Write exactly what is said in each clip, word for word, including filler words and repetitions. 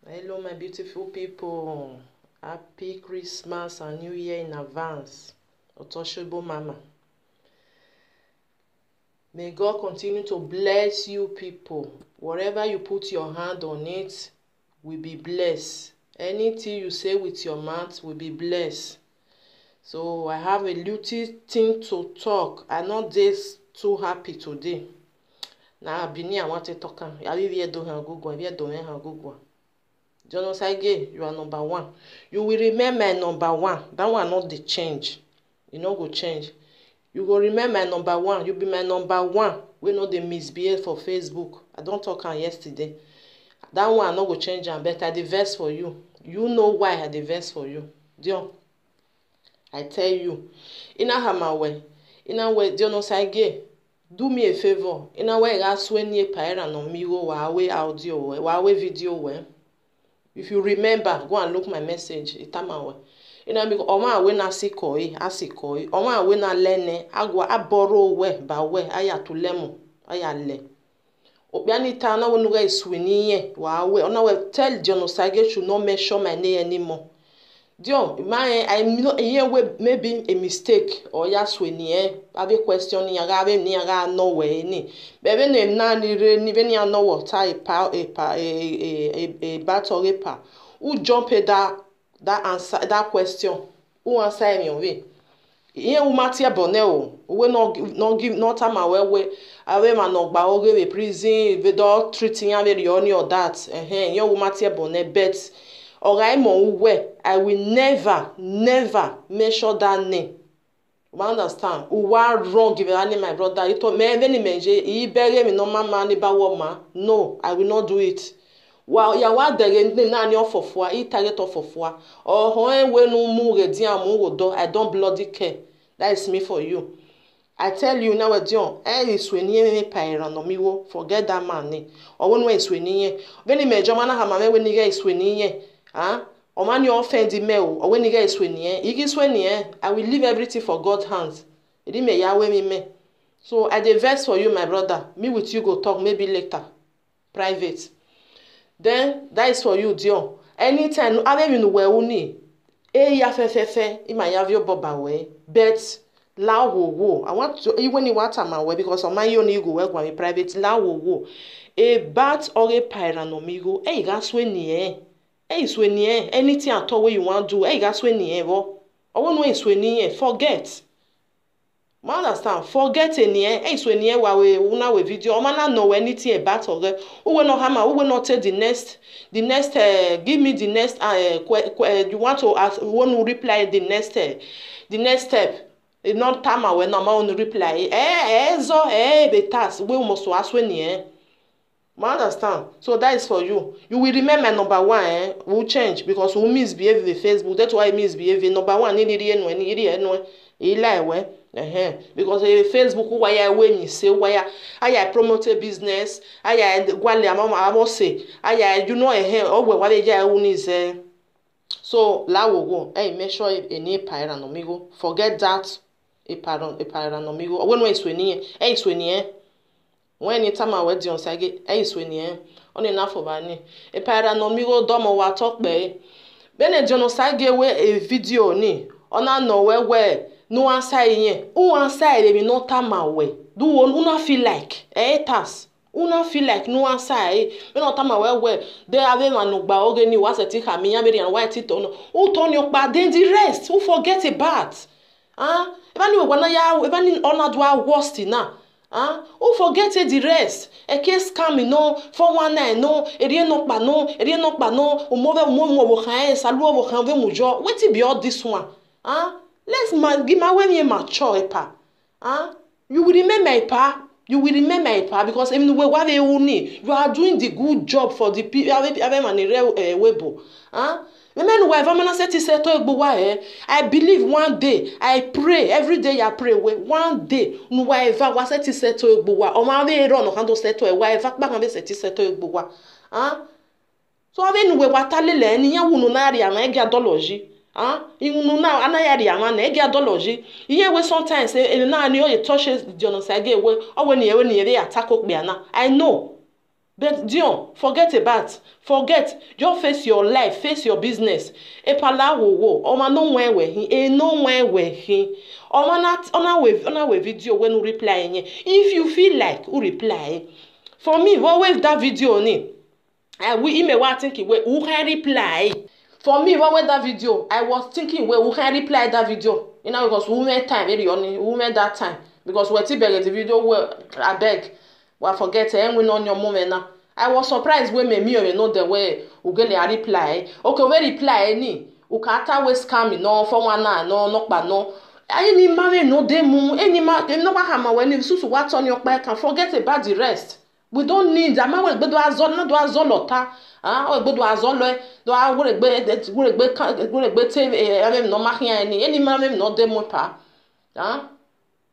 Hello, my beautiful people. Happy Christmas and New Year in advance. Otoshobo Mama. May God continue to bless you people. Whatever you put your hand on it will be blessed. Anything you say with your mouth will be blessed. So I have a little thing to talk. I not this too happy today. Now I been here, I want to talk. I will hear do her good one, hear do her good one. Jono Saige, you are number one. You will remain my number one. That one not the change. You no go change. You go remain my number one. You be my number one. We know they misbehave for Facebook. I don't talk on yesterday. That one no go change am, but I dey vex for you. You know why I dey vex for you. Dion, I tell you. Ina hamawe. Ina we Jono Saige. Do me a favor. Ina we ga swe ni paera no mi wo wa we audio we, wa we video we. If you remember, go and look my message. Itamawe. Ina mi ọmọ awe na sikoi, asikoi. Ọmọ awe na lene, agwa aboro we, ba we, aya tulemo, aya le. Obiani ta na wonu ga iswini ye, wa we. Ona we tell Jono Saige should not mention my name anymore. Dio, my, I know here we maybe a mistake or ya sweni eh. Have a question ni aga have ni aga no we ni. Bebe ne na ni re ni ve ni ano water a pa a pa a a a a bat or a pa. Who jump at that that answer that question? Who answer him your way? Ihe wu matie bone o. We no give no give no time awe we. Awe ma no gba oge we prison. We don treat him very only or that. Eh eh. Ihe wu matie bone bet. Oga imo we. I will never never mention that name. You understand? Uwa wrong if any my brother. You told me any meje. He beg me no mama ni ba wo ma. No, I will not do it. Wa ya wa dere ni na ni ofofua, he target ofofua. Oh ho e we nu mu ge di amu wo do. I don't bloody care. That is me for you. I tell you now, Dion, eh, is when ye me paira no mi wo. Forget that man ni. Or when we is when ye. When he me joma na hama me when he is when ye. Huh? Or man you offend me o. Or when he is when ye. He is when ye. I will leave everything for God's hands. It me ya we me me. So I dey vex for you, my brother. Me with you go talk maybe later. Private. Then that is for you, Dion. Anytime, I don't even know where uni. E ya fe fe fe. Ima ya vio boba we. But la wo wo. I want to even you want time away because on my own you go work with me private. La wo wo. A bat or a pyranomigo. E ga swe ni eh. E swe ni eh. Anything at all where you want do. E ga swe ni eh. Wo. I want no swe ni eh. Forget. Ma understand? Forget eni eh. Eh, so eni eh wa we una we video. O ma na know anything about oge. Who will not hammer? Who will not take the next, the next? Uh, give me the next. Uh, que, que, uh, you want to ask? We want to reply the next. Uh, the next step. E not time we no ma reply. Eh, eh, so eh, be task. We must ask when eh. Ma understand? So that is for you. You will remain my number one, eh? Who change because who misbehave with Facebook. That's why misbehave number one. Ni ni enu, ni ni enu. He lie we. Eh. Because eh, Facebook why I we me say why I, I promote a business. I I gwale ama ama say. I I you know eh. Oh we wale ya uni say. So la wo go. Eh, make sure any paira no mi go. Forget that. E paira no mi go. When we swe ni eh. Eh, swe ni eh. When ni tama we Dion Saige, eh, is when eh. Oni na for bani. E paira no mi go domo wa talk be. Bene Dion Saige we a video ni. Ona no we we. No answer yen. Who answer e be no tama we. Do one una feel like. Eh, tas. Una feel like no answer eh. We no tama we we. They have a man no gba oge ni wa se ti ka mi ya be and why ti to no. Who turn your pa then the rest. Who forget about? Ah, even you wanna ya, even in honor do our worst na. Ah, who forget it the rest? A case scam no, four one nine no, eri no pa no, eri no pa no, umove umo mo wo kan e salu wo kan ve mujo. Wetin be all this one? Ah, let's ma give my way me mature epa. Ah, you will remain my pa. You will remain my pa because even we wa ve uni. You are doing the good job for the people. Ave ave man re webo. Ah, Amen. Whatever man set his set to egbuwa eh. I believe one day. I pray every day. I pray we one day. No whatever was set his set to egbuwa. O ma ve ero no kan do set to e whatever pa kan ve set his set to egbuwa. Ah. So ave nu we watalele ni ya wunu na ri ama ege adology. Ah. Inu na ana ya ri ama na ege adology. Iye we sometimes eh, eh, na ni o ye touch Dion Saige we. O we ni e we ni e ve attack okpe ana. I know. But Dion, forget about, forget, just face your life, face your business. Epala wo wo, oma no wen we hin, e no wen we hin. Oma na, ona we, ona we video when u reply yen. If you feel like u reply, for me, what wave that video ni? I will email what thinking we u can reply. For me, what wave that video, I was thinking we u can reply that video. You know, because women time, very only women that time. Because we ti beg the video, we I beg. Wa forget, eh, we no your moment now. I was surprised when me, me, you know the way ugele a reply. Okay, we reply ni. Ukata we scam no for one na no no pa no. Any man we no dey mu, any man no pa kama when you susu what on your back and forget about the rest. We don't need a man we gbedo azol, no do azol ota. Ah, we gbedo azol lo, do a we gbe we gbe ka we gbe te eh no ma hin any. Any man we no dey mu pa. Ah,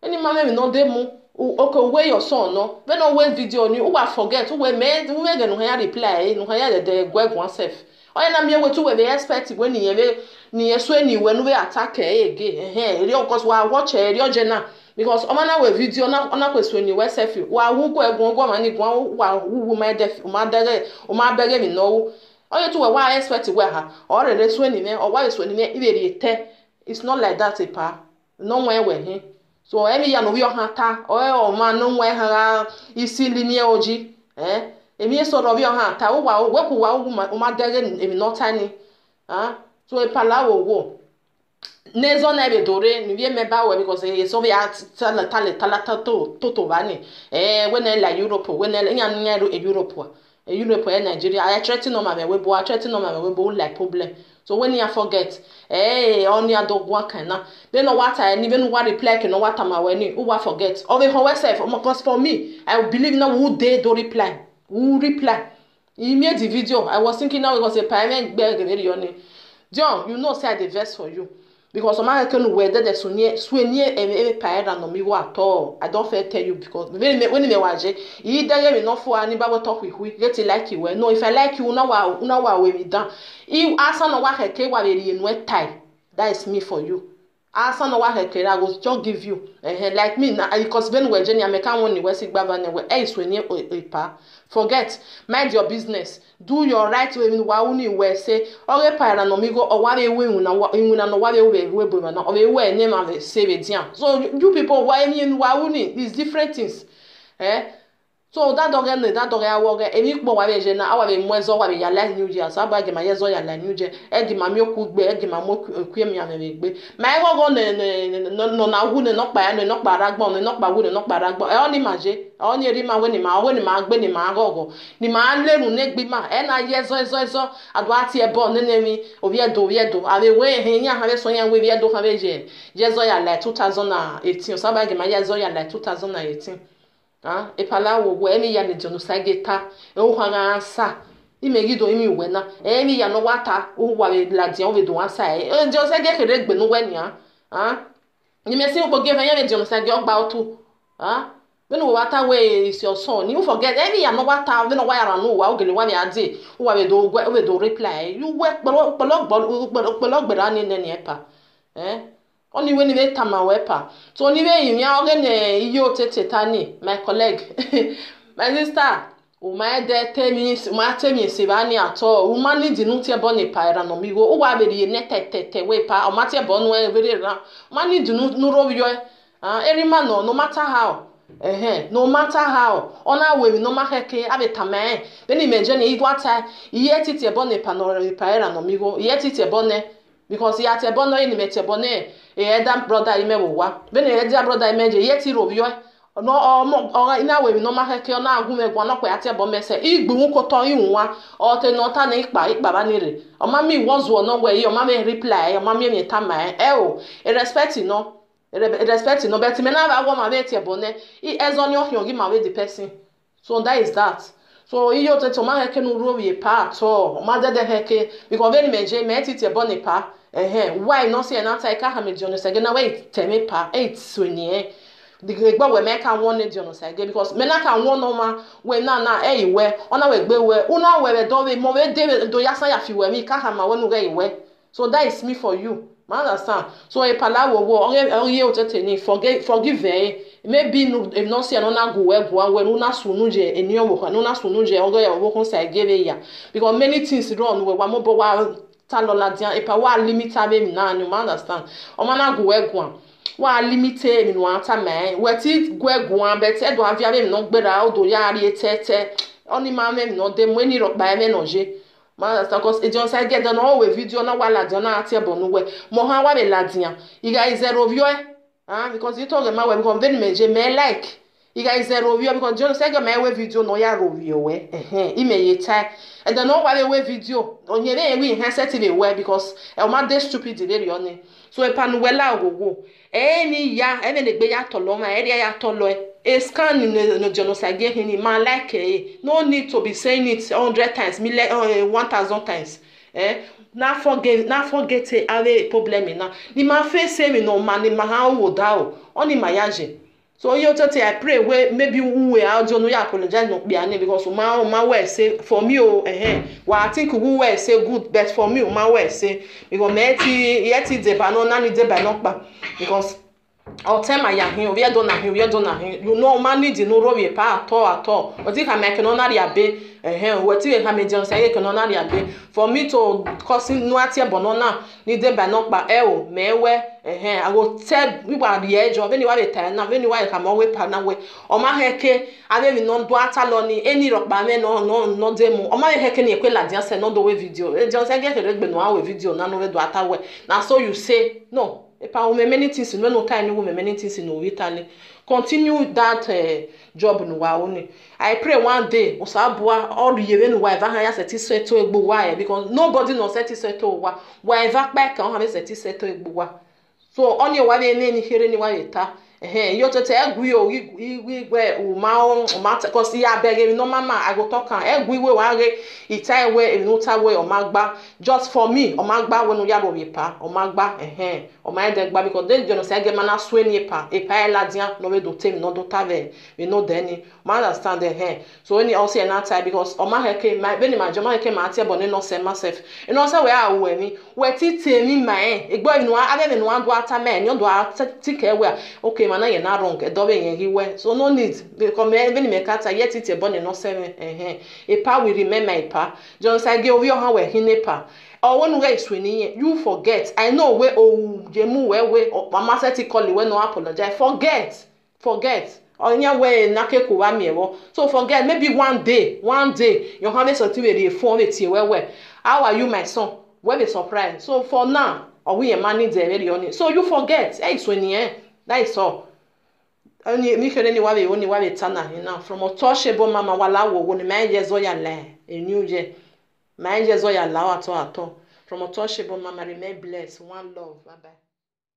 any man we no dey mu. U- Okay, where your son no? We no wait video ni. U wa forget. U we me u we get no haya reply. No haya de de gwe gwan self. Oya na mi we tu we be expect when ni we ni so ni we no we attack e again. Eh, eh, eri, of course, wa watch e eri oje na. Because o ma na we video na na question ni we self. Wa wu gwe gwan gwan ma ni gwan wa wu wu ma de ma de o ma bege mi no. Oya tu we wa expect we ha. O re re so ni me o wa so ni me ibe ri te. It's not like that, eh, pa. No wen we hin. So emi ya no wi ohan ta o e o ma no wen ha isi li ni oji. Eh, emi e so ro wi ohan ta o wa o we ku wa o ma o ma dege emi no ta ni. Ah, so e pala wo wo. Nezo na be dore ni wi me ba we because e so wi a tala tala tala to to to ba ni. Eh, we na la Europe, we na nya nya Europe. E Europe, e Nigeria, I threaten no mama we bo, I threaten no mama we bo like problem. So when you forget, eh, only a dog one kind na. Be no what I even what reply ke no what am I when you what forget. Or we how self, because for me, I believe now who they do reply. Who reply? He made the video. I was thinking now because a payment beg very on. John, you know say I dey vex for you. Because o ma ke no we de de so nie so nie e e pa era no mi wa to. I don't fair tell you because when me when me waje. He de ye me no for ani ba we talk with we. Get it like you we. No, if I like you, una wa una wa we me down. If asa no wa ke ke wa be ri enu e tie. That is me for you. Asa no wa ke ke I go just give you. Eh, eh, like me na because when we Jenny, I make one ni we si gba ba ne we e so nie o e pa. Forget, mind your business. Do your right way. Mean wa uni we say oge para no mi go o wa be we una wa una no wa be we we bo na o be we ne ma be say be dia. So you people, why me wa uni is different things. Eh? So that dog and that dog I work e mi po wa be je na awa be mo zo wa be ya like new year. So ba ge ma ye zo ya like new year. E ge ma mi oku gbe, e ge ma mo ku mi ame be gbe. Ma e go go ne ne no na wu ne no pa ya ne no pa ra gbon ne no pa wu ne no pa ra gbon. E oni ma je. Oni ri ma we ni ma we ni ma gbe ni ma go go. Ni ma le ru ne gbe ma. E na ye zo zo zo. Adu ati e bo ne ne mi. O bi e do bi e do. Ave we he nya ha be so nya we bi e do ha be je. Ye zo ya like two thousand and eighteen. So ba ge ma ye zo ya like two thousand and eighteen. Ah, e pala wo wo emi ya ne jono sa ge ta. E o ha ga sa. Ime gi do imi we na. Emi ya no wa ta. O wa be la dia o be do ansa e. E jo sa ge kere gbe no we ni a. Ah. Ni me si o gbe ve ya be jono sa ge o gba o tu. Ah. When we water way is your son. You forget. Emi ya no wa ta. When no wa ya no wa o gele wa ni ade. O wa be do gwe o be do reply. You we polo polo polo polo gbe ra ni ne ni e pa. Eh? Oni we ni we tama we pa. So ni we imi a oge ne iyo tete tani, my colleague. My sister, o ma e de te mi, o ma te mi si ba ni at all. O ma ni dinu te bo ni pa era no mi go. O wa be ri ne te te te we pa. O ma te bo nu e we re ra. O ma ni dinu nu ro yo. Ah, every man no, no matter how. Eh, eh, no matter how. Ona we mi no ma ke ke a be tama e. Be ni me je ni igwa ta. Iye ti te bo ni pa no re pa era no mi go. Iye ti te bo ne. Because ya te bo no ini me te bo ne. E elder brother ime wo wa. Be ni elder brother ime je iye ti ro yo. No o mo o ina we mi no ma ke ke ona agu me gwa no ko ya te bo me se. Igbu ko to iwun wa. O te no ta ni ipa ipa ba ni re. O ma mi wo zuo no we, o ma mi reply, o ma mi mi tama e. E o, e respect no. E re- e respect no, but me na ba wo ma be te bo ne. I ezo ni o hion gi ma we the person. So that is that. So iyo te to ma ke nu ro ye pa at all. O ma de de ke because very me je me ti te bo ni pa. Eh, eh. Why no say na ta ka ha me jono se ge na we te me pa. E so ni e. The gbe we me ka won ne jono se ge because me na ka won no ma we na na e we. Ona we gbe we. Una we we do we mo we de we do ya sa ya fi we mi ka ha ma we nu ge we. So that is me for you. Ma understand? So e palawo wo, oge oge o tete ni forgive forgive eh. Maybe no if no see no na go we go we no na sunu je eni owo kan no na sunu je oge owo kan sa give ya. Because many things run we wa mo bo wa ta lo la dia e pa wa limit ave mi na ni ma understand. O ma na go we go. Wa limit e mi no ata me. We ti go go an be te do avia me no gbera o do ya ri e tete. Oni ma me no de mo ni ro pa me no je. Ma understand? Cause e John say get no we video na wa la dia na ati e bo no we. Mo ha wa be la dia. Iga izero vio e. Ah, because you talk ma we because very me je me like. Iga izero vio because John say get me we video no ya ro vio we. Eh eh. I me ye tai. And then no wa we video. Onye be we ha set it we because e o ma de stupid de very oni. So e pa no we la go go. Eni ya ebe ne gbe ya tolo ma eri ya tolo e. E scan ni no jono sa ge hini ma like e. No need to be saying it hundred times, mi le eh, one thousand times. Eh? Na forget na forget e ave problem na. Ni ma face mi no ma ni ma ha wo da o. Oni ma ya je. So you tete I pray we maybe we are jono ya apologize no be ani because o ma o ma we say for me o eh eh. Wa I think we we say good but for me o ma we say because me ti ye ti de ba no na ni de ba no pa. Because I'll tell my yahoo, we don't know, we don't know. You know, man need no robi pa at all at all. But if I make no na ya be, eh, what if I make just say can na ya be. For me to cause no atia bonona, ni de ba no pa e o, me we, eh, I go tell we wa the edge of anywhere we tie na, anywhere come away pa na we. O ma heke, I don't know do ata lo ni any rock ba me no no no demo. O ma heke ni ekwe la dia se no do we video. E just get a red no we video na no we do ata we. Na so you say no. Epa, we many things, we no time, we many things in Italy. Continue that uh, job no wa only. I pray one day, Osabua, all the year no wa ever hire set set to egbo wa eh, because nobody no set set to wa. Wa ever back on have set set to egbo wa. So only wa be any here ni wa eta. Eh, yo to te egwu yo igwe uma o ma cause ya beg no mama I go talk am egwu we wa ge itai we no ta we o ma gba just for me o ma gba we no ya bo we pa o ma gba eh. O ma de gba because they jono se ge mana sue ni pa e pa e la dia no we do temi no do tave we no de ni ma understand the hair so any also na tie because o ma heke my beni ma joma heke ma tie bone no se myself e no se we a we ni we ti tie mi ma e e gbo inu a be no do ata me ni do ata ti ke we okay ma na ye na wrong e do be ye hi we so no need because me beni me ka ta ye ti tie bone no se me eh eh e pa we remember e pa jono se ge ovi o ha we hi ne pa Or when we is winning, you forget. I know we oh jemu we we mama set it call we no apologize. Forget. Forget. Onye we na ke kuwa mi ewo. So forget maybe one day, one day your hand something we dey phone with you well well. How are you my son? We be surprised. So for now, or we a man need the very only. So you forget. Hey, it's winning eh. That is all. Only mi kere ni wa we only wa we tana you know. From Otoshebo mama wala wo wo ni my years oya le. A new year. My angels all allow at all at all. From Otoshebo, Mama, remain blessed. One love. Bye bye.